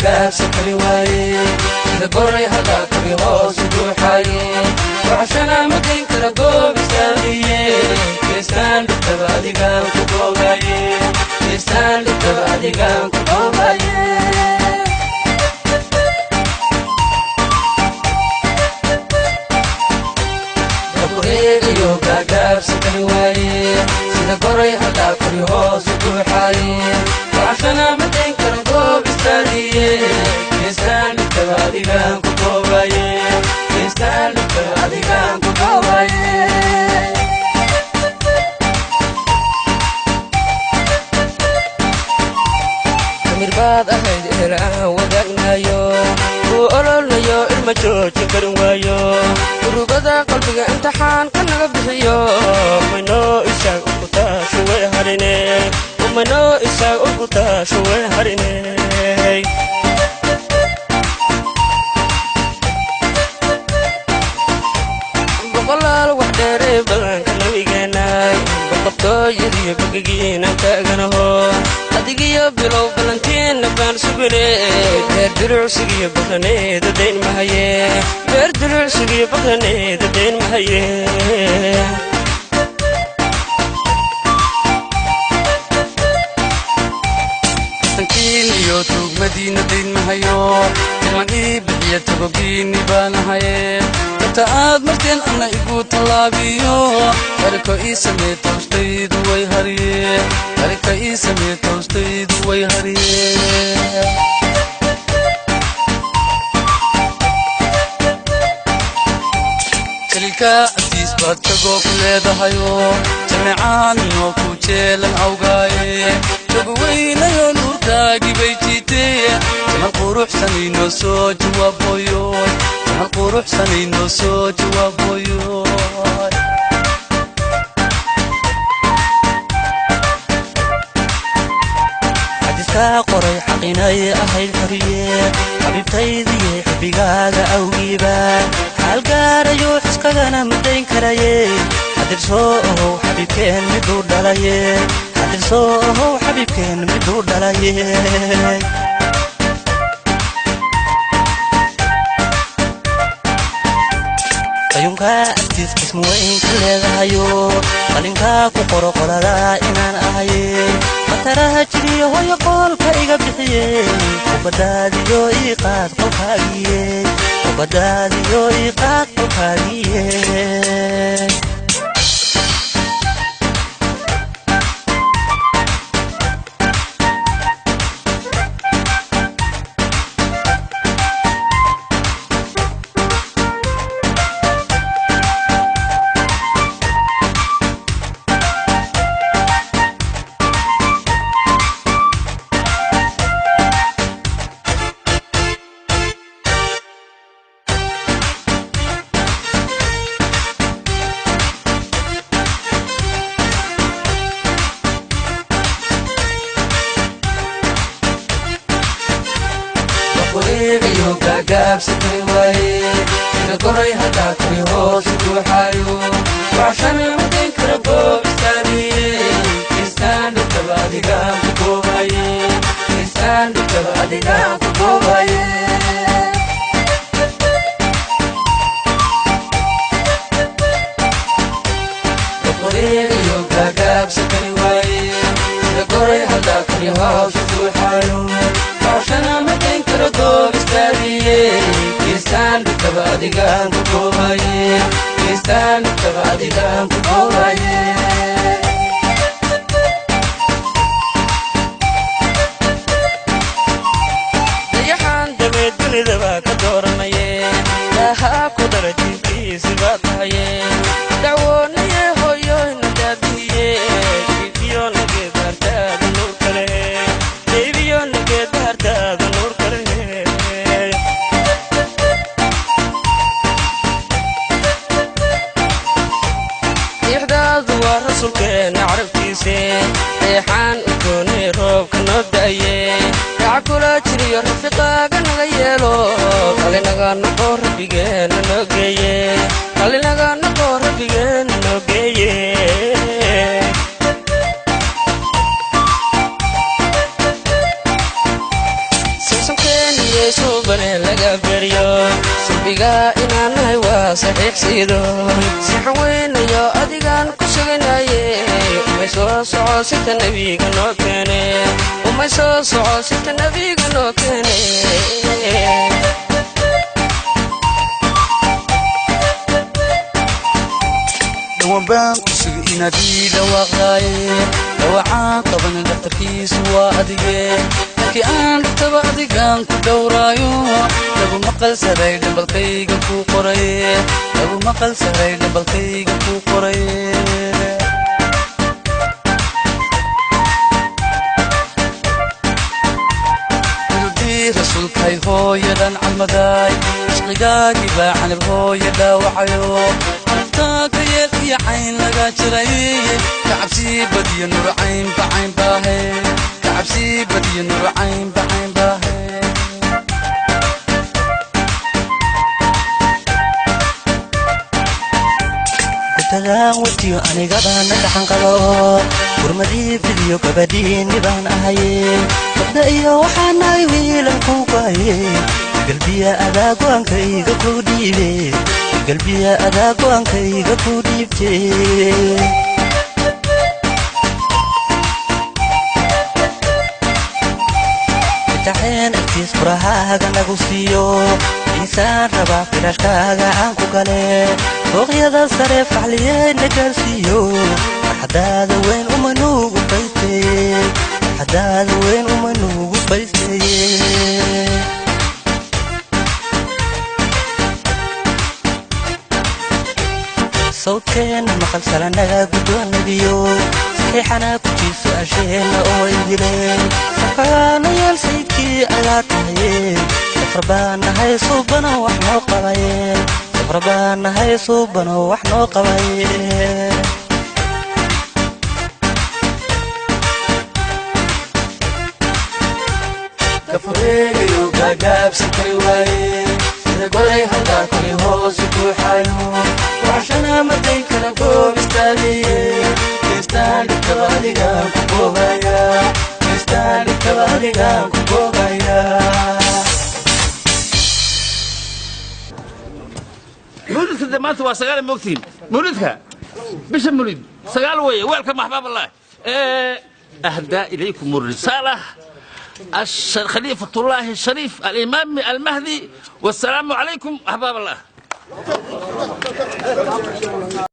gaagaabsan kari waaye sida goray haddaa kori hoos u guuxaayo waxashana ma dayn kara goob istaadiye geestaan dhigtaba adigaan ku goobaye geestaan dhigtaba adigaan ku goobaye eegayo gaagaabsan kari waaye sida goray haddaa kori hoos u guuxaayo waxashana ma dayn kara goob istaadiye geestaan dhigtaba adigaan ku goobaye geestaan dhigtaba adigaan ku goobaye kamir baad ahayd ehel aan wadaagnayo kuu ololayo ilma joojin karin waayo urugada qalbiga imtixaanka naga bixiyo umanoo isaag urkutaashu way harine umanoo isaag urkutaashu way harine boqolaal wax dheeree badanka nabigeenay boqortooyadiyo bogagiinan taaganaho adigiyo bilow ballantiinna baan sugine beer dulucsigiyo baqlaneeda dayn mahaye beer dulucsigiyo baqlaneeda dayn mahaye kastankiin iyo tuugmadiina dayn mahayo tilman ii bixiya togogiinni baanahaye dabta aad marteen anna igu tallaabiyo tariko ii samee toostaydu way hariye tarika ii samee toostaydu way hariye jaliilka agtiis baad jagoo ku leedahayo jameecaanoo ku jeelan awgaaye jago weynayo nuurkaagii bay jiitee jamal quruxsanaynoo soo jawaabooyoy jamal quruxsanaynoo soo jawaabooyoy xadiiskaa qoray xaqinay ahayd xoriye xabiibtaydiye xubbigaaga awgiiba xaal gaarayo xiskagana madayn karaye xadirsoo ohow xabiibkeen miduu dhalaye xadirsoo ohow xabiibkeen miduu dhalaye qayunkaa agtiis qismu weyn ka leedahayo qalinkaa ku qoro qoladaa inaan ahaye mataraha jiriyo hoyo qoolka iga bixiye kubadaadiyo ii qaad qolkaagiye kubadaadiyo ii qaad qolkaagiye eegayo gaagaabsan kari waaye sida goray haddaa kori hoos u guuxaayo waxashana ma dayn kara goob istaadiye geestaan dhigtaba adigaan ku goobaye geestaan dhigtaba adigaan ku goobaye eegayo gaagaabsan kari waaye sida goray haddaa kori hoos u guuxaayo waxashana ma dayn kara goob istaadiye geestaan dhigtaba adigaan ku goobaye geestaan dhigtaba adigaan ku goobaye dayaxaan dameed dunidaba ka dooranaye daahaa ku dara jiifkiisi baa tahaye dacwoonaye hooyoyna daabihiye jiifiyo nageed hartaada nuur kale deybiyo nageed hartaada nuur kale ixdaadu waa rasuulkeenna carabtiise eexaan u doonay roobka noo da'ye dhaca kula jiriyo rafiqaaga naga yeelo qalinaga noqo rabbigeenna noo geeye qalinaga noqo rabbigeenna noo geeye Suubane laga beryo sulbiga inaan nahay waa saxiix siido saxan weynayo adigaan ku suganaye umay soo soco sita nabiga noo keene umay soo soco sita nabiga noo keene. Dhawaan baan ku sugi inaad ii dhawaaqdaaye, dhawacaan qabana dhakhtarkiisu waa adige. Markii aan dhigtaba adigaan ku dhowraayo, lagu maqal saray dhambalkayga kuu qoraye, lagu maqal saray dhambalkayga kuu qoraye. Nudii rasuulkay hooyadan calmadaay, ishqigaagii baa canab hooya dhaawacayo, canabtaa ka yeel iyo cayn laga jiray, kacabsii badiyo nur caynba cayn baahe, kacabsii badiyo nur caynba cayn baahe. Gutadan watiyo anigabana gaxan qabo, gurmadii fidiyo gabadhiinni baan ahaye, gabdha iyo waxaan nahay wiilan ku go'aye, galbiya adaa go'aankayga ku dhiibe, galbiya adaa go'aankayga ku dhiibte. Fitaxeen agtiis furahaaga nagu siiyo, insaan rabaa firaashkaaga aan ku gale, booqyada sare faxliyeyna gaarsiiyo, farxadaada weyn uma nuugu faysteeye, farxadaada weyn uma nuugu faysteeye. Sawdkeenna maqal salanaga guddoonnabiyo, saxiixana ku jiiso asheenna oo idileen, safkaana yeel sayidkii ayaa tahaye, safar baan nahay suubano wax noo qabaye, safar baan nahay suubano wax noo qabaye. Kafureegayo gaagaabsan kari waaye, sida golay halkaa kuli hoosu buuxayo, waxashana madayn kala goob istaagaye, geestaan dhigtaba adigaan ku goobaya, geestaan dhigtaba adigaan ku goobaya. Mawlidka de maanta waa 9, moogtihiin mawlidka bisha mawlid 9 weeye. Weelka maxbaab allah أهدى إليكم الرسالة خليفة الله الشريف الإمام المهدي، والسلام عليكم أحباب الله.